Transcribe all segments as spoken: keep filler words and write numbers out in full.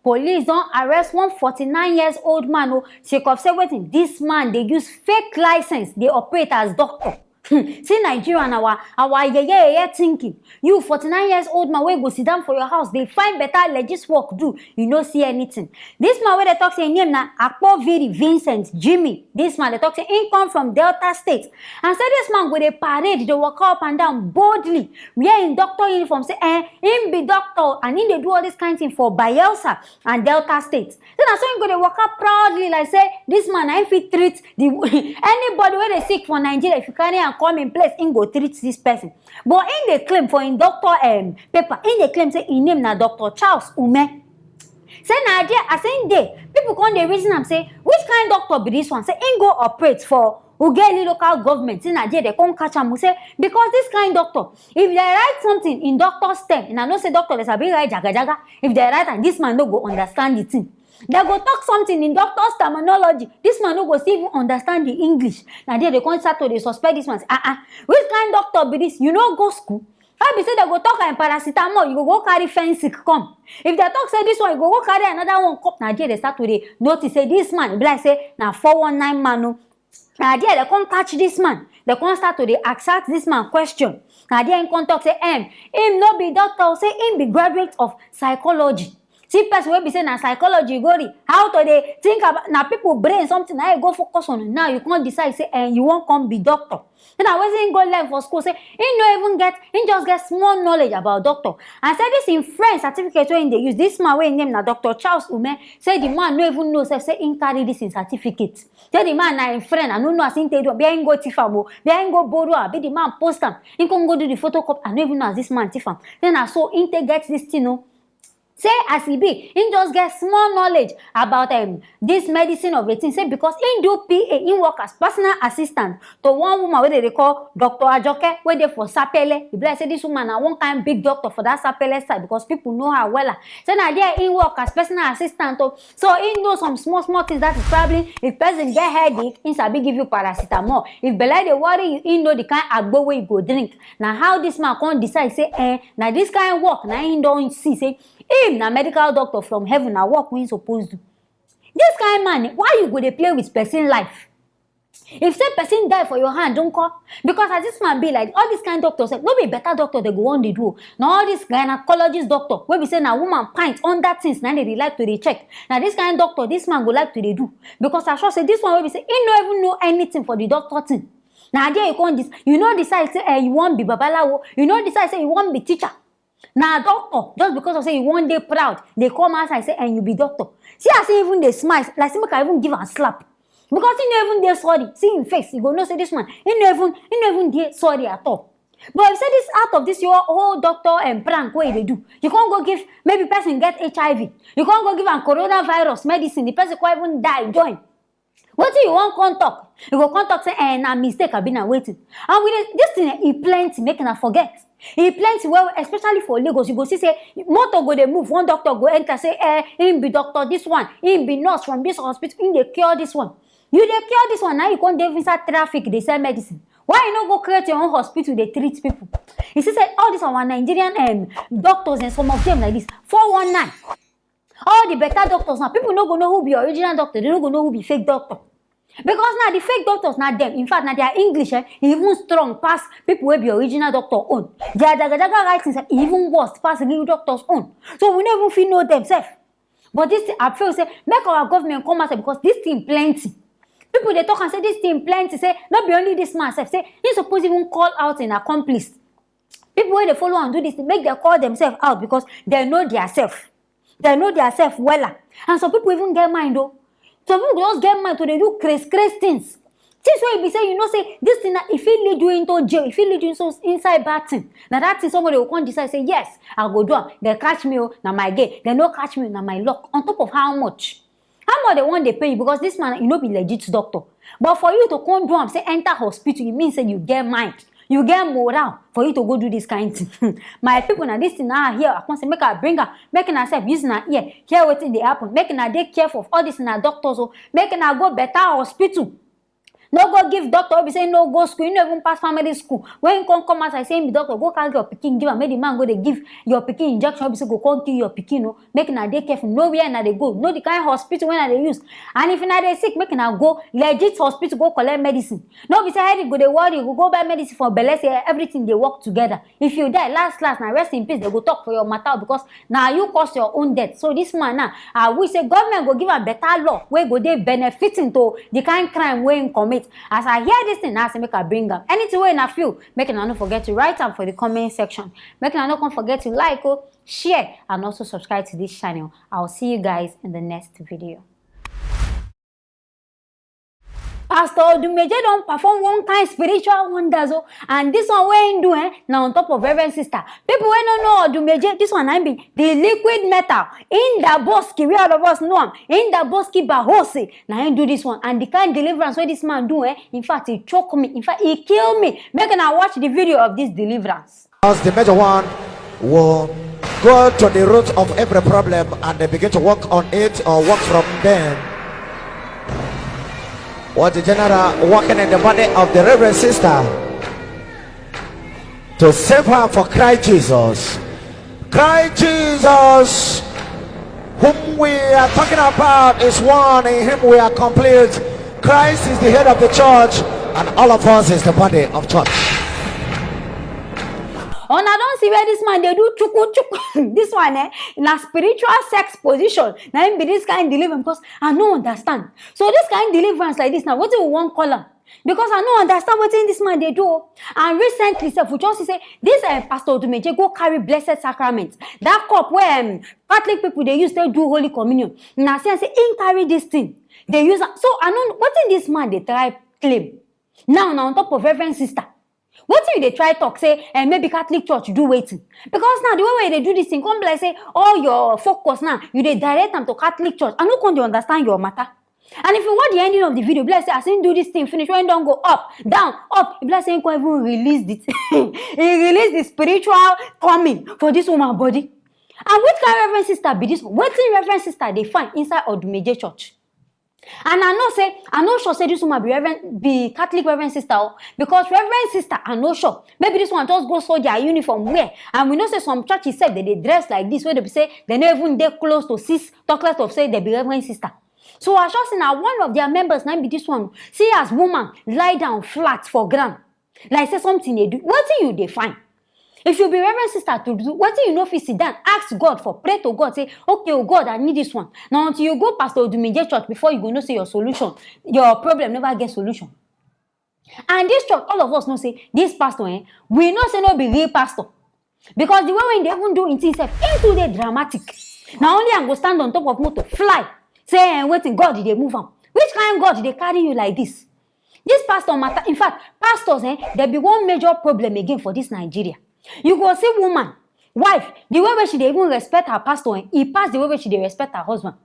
Police don arrest one forty-nine years old man o, sake of say wetin, this man dey use fake license dey operate as doctor. Hmm, see Nigeria na our our yeye yeye thinking. You forty-nine years old man wey go sit down for your house dey find better legit work do, you no see anything. This man wey dey talk say im name na Akpoviri Vincent Jimmy, this man dey talk say im come from Delta State and say this man go dey parade, dey waka up and down boldly, wear im doctor uniform, say eh, im be doctor and im dey do all this kind thing for Bayelsa and Delta State. Say na so im go dey waka proudly like say this man na im fit treat the anybody wey dey sick for Nigeria. If you carry am come im place, im go treat this person. But im dey claim for im doctor um, paper, im dey claim say im name na Doctor Charles Ume. Say na there as im dey, people come dey reason am say which kind doctor be this one, say im go operate for Ughelli local government, say na there dem come catch am o, say because this kind doctor, if dem write something in doctor stem, una know say doctor dey sabi write jagajaga, if dem write am, this man no go understand the thing. Dem go talk something in doctor's terminology, this man no go still even understand the English. Na there dem come start to dey suspect this man, say ah ah, which kind doctor be this, you no go school? How be say dem go talk am paracetamol, you go go carry Fensic come? If dem talk say this one, you go go carry another one come. Na there dem start to dey notice say this man, e be like say na four one nine man o. Na there dem come catch this man, dem come start to dey ask ask this man question. Na there im come talk say em, im no be doctor o, say im be graduate of psychology. See person wey be say na psychology e go read, how to dey think about na people brain something na im e go focus on, now you come decide say eh, you wan come be doctor. Say na wetin im go learn for school, say im no even get, im just get small knowledge about doctor. And say this im friend certificate wey im dey use, this man wey im name na Doctor Charles Ume, say the man no even know sef say im carry this im certificate. Say the man na im friend, I no know as im take do am, where im go thief am o, where im go borrow am, abi the man post am, im come go do the photocopy, I no even know as this man thief am. Say na so im take get this thing o. Say as e be, im just get small knowledge about um, this medicine of a thing. Say because im do P A, im work as personal assistant to one woman wey dem dey call Doctor Ajoke, wey dey for Sapele. E be like say this woman na one kind big doctor for that Sapele side because people know her wella. Say na there im work as personal assistant o. So im know some small small things. That is probably if person get headache, im sabi give you paracetamol. If belle dey worry you, im know the kind agbo wey you go drink. Na how this man come decide say eh, na this kind work na im don see say im na medical doctor from heaven, na work wey im suppose do. This kind man, why you go dey play with person life? If say person die for your hand, don call. Because as this man be like, all this kind doctor sef, no be better doctor dem go wan dey do o. Na all this gynecologist doctor wey be say na woman pint under things na im dem dey like to dey check. Na this kind doctor this man go like to dey do. Because I sure say this one wey be say im no even know anything for the doctor thing. Na there you come dis, you no decide say eh, you wan be babalawo, you no decide say you wan be teacher. Na doctor, just because of say you wan dey proud, dey come outside say eh, you be doctor. See as he even dey smile, like say make I even give am slap. Because he no even dey sorry. See him face, you go know say this man, he no even, he no even dey sorry at all. But if say this, out of this your whole doctor and prank wey you dey do, you come go give, maybe person get H I V, you come go give am coronavirus medicine, the person come even die join. Wetin you wan come talk? You go come talk say eh, na mistake abi na wetin? And we dey, this thing eh, e plenty, make una forget. E plenty well well, especially for Lagos. You go see say motor go dey move, one doctor go enter say eh, him be doctor this one, him be nurse from this hospital, him dey cure this one. You dey cure this one, now you come dey inside traffic dey sell medicine. Why you no go create your own hospital dey treat people? You see say all this our Nigerian um, doctors and some of them like this, four one nine. All the better doctors now, people no go know who be original doctor, they no go know who be fake doctor. Because now the fake doctors now them, in fact, now their English eh, e even strong pass people wey be original doctor own. Their jaga jaga writing sef, e even worse pass real doctors own. So we no even fit know them sef. But this thing, I feel say make our government come out because this thing plenty. People dey talk and say this thing plenty. Say no be only this man sef. Say he suppose even call out an accomplice. People wey dey follow am do this thing, make dem call themselves out because dem know their self. Dem know their self wella. And some people even get mind o. Some people go just get mind to dey do craze craze things. Things wey be say you know say this thing na e fit lead you into jail, e fit lead you into inside bad thing. Na that thing somebody go come decide say yes, I go do am. Dem catch me o, na my gate. Dem no catch me, na my luck. On top of how much? How much dem wan dey pay you? Because this man, e no be legit doctor. But for you to come do am, say enter hospital, e mean say you get mind, you get morale for you to go do this kind thing. My people, na this thing na I hear, I come say make I bring am, make una sef use una ear hear wetin dey happen. Make una dey careful of all this una doctors o. Make una go better hospital. No go give doctor wey be say no go school, you no even pass family school. When you come come outside say him be doctor, go carry your pikin give am, make the man go dey give your pikin injection wey be say go come kill your pikin o. Make una dey careful, know where una dey go, know the kind hospital wey una dey use. And if una dey sick, make una go legit hospital go collect medicine. No be say headache go dey worry you, go go buy medicine for belle, say everything dey work together. If you die, last last na rest in peace dem go talk for your matter, because na you cause your own death. So this man now, I wish say government go give am better law wey go dey benefiting to the kind crime wey him commit. As I hear this thing now, I say make I bring am. Anything wey una feel, make una no forget to write am for the comment section. Make una no come forget to like o, share, and also subscribe to this channel. I'll see you guys in the next video. Pastor Odumeje don perform one kind spiritual wonders o, and this one wey him do, eh, na on top of Reverend Sister. People wey no know Odumeje, this one na him be the liquid metal. Indaboski, where all of us know am, Indaboski Bahose, na him do this one. And the kind deliverance wey this man do, eh, in fact, e choke me, in fact, e kill me. Make una watch the video of this deliverance. As the major one will go to the root of every problem and they begin to work on it or work from them. What the general working in the body of the Reverend Sister to save her for Christ Jesus. Christ Jesus, whom we are talking about, is one. In him we are complete. Christ is the head of the church, and all of us is the body of church. Una don see where this man dey do chuku chuku. This one, eh, na spiritual sex position. Na him be this kind deliverance, because I no understand. So this kind deliverance like this, now wetin we wan call am? Because I no understand wetin this man dey do o. And recently sef, we just see say this, eh, Pastor Odumeje go carry blessed sacrament. That cup wey, um, Catholic people dey use take do Holy Communion. Na see am say him carry this thing, dey use am. So I no, wetin this man dey try claim? Now na on top of Reverend Sister. Wetin you dey try talk say, eh, maybe Catholic Church do wetin? Because now the way wey you dey do this thing, come be like say all your focus now, you dey direct am to Catholic Church. I no come dey understand your matter. And if you watch the ending of the video, be like say as him do this thing finish, when him don go up, down, up, e be like say him come even release the, he release the spiritual coming for this woman body. And which kind Reverend Sister be this one? Wetin Reverend Sister dey find inside Odumeje Church? And I know say, I no sure say this woman be Reverend, be Catholic Reverend Sister o, because Reverend Sister, I no sure. Maybe this one just go soldier uniform wear, and we know say some churches sef, they dey dress like this, wey dey be say they no even dey close to sis, talk less of say they be Reverend Sister. So I sure say na one of their members na be this one. See as woman lie down flat for ground, like say something dey do. Wetin you dey find? If you be Reverend Sister to do wetin you no fit sit down, ask God for, pray to God, say, "Okay, oh God, I need this one." Na until you go Pastor Odumeje church before you go know say your solution, your problem never get solution. And this church, all of us know say this pastor, eh, we know say no be real pastor. Because the way wey he dey even do him thing sef, he too dey dramatic. Na only am go stand on top of motor, fly, say, eh, wetin, God dey move am. Which kind God dey carry you like this? This pastor matter, in fact, pastors, eh, they be one major problem again for this Nigeria. You go see woman, wife, the way wey she dey even respect her pastor, eh, e pass the way wey she dey respect her husband.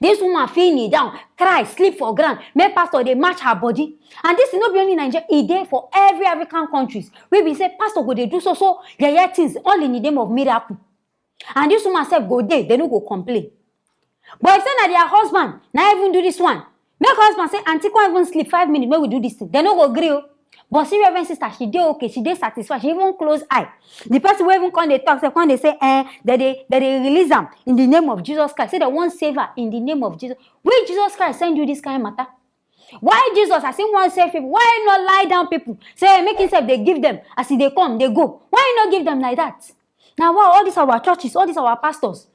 This woman fit kneel down, cry, sleep for ground, make pastor dey match her body. And this is no be only Nigeria, e dey for every African countries. Wey be say pastor go dey do so so yeye things all in the name of miracle. And this woman sef go dey, they no go complain. But if say na their husband na even do this one, make husband say, "Aunty, come even sleep five minutes, make we do this thing." They no go gree o. But see Reverend Sister, she dey okay, she dey satisfied, she even close eye. The person wey even come dey talk sef come dey say, eh, they dey, they dey release am in the name of Jesus Christ. Say they wan save her in the name of Jesus. Wey Jesus Christ send you this kind matter? Why Jesus, as he wan save people, why he no lie down people? Say make himself dey give them as he dey come, dey go. Why he no give them like that? Now, wow, all these our churches, all these our pastors,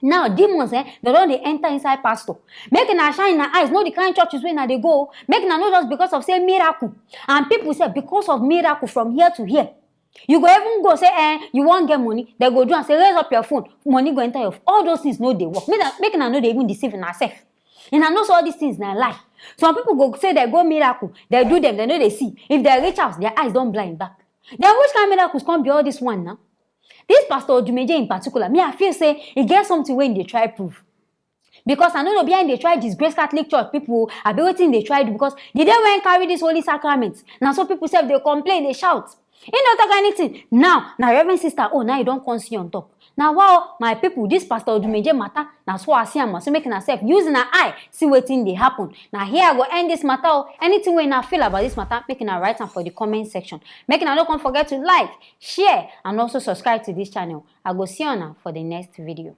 now demons, eh, they don dey enter inside pastor. Make una shine una eyes, know the kind churches wey una dey go. Make una no just because of say miracle. And people say because of miracle from here to here. You go even go say, eh, you wan get money, they go do and say, "Raise up your phone," money go enter your phone. All those things no dey work. Make una, make una no dey even deceive una sef. Una know say all these things na lie. Some people go say they go miracle, they do them, they no dey see. If they reach house, their eyes don blind back. Then which kind miracles come be all this one now? This Pastor Odumeje in particular, me, I feel say e get something wey he dey try prove. Because I no know behind dey try disgrace Catholic Church people, abi wetin dey try do, because the day wey he carry this holy sacrament, na so people sef dey complain, dey shout. He no talk anything. Now, na Reverend Sister, oh, now you don come see on top. Na wa o, my people, this Pastor Odumeje matter, na so I see am. So make una sef use una eye, see wetin dey happen. Na here I go end this matter o. Anything wey una feel about this matter, make una write am for the comment section. Make una no come forget to like, share, and also subscribe to this channel. I go see una for the next video.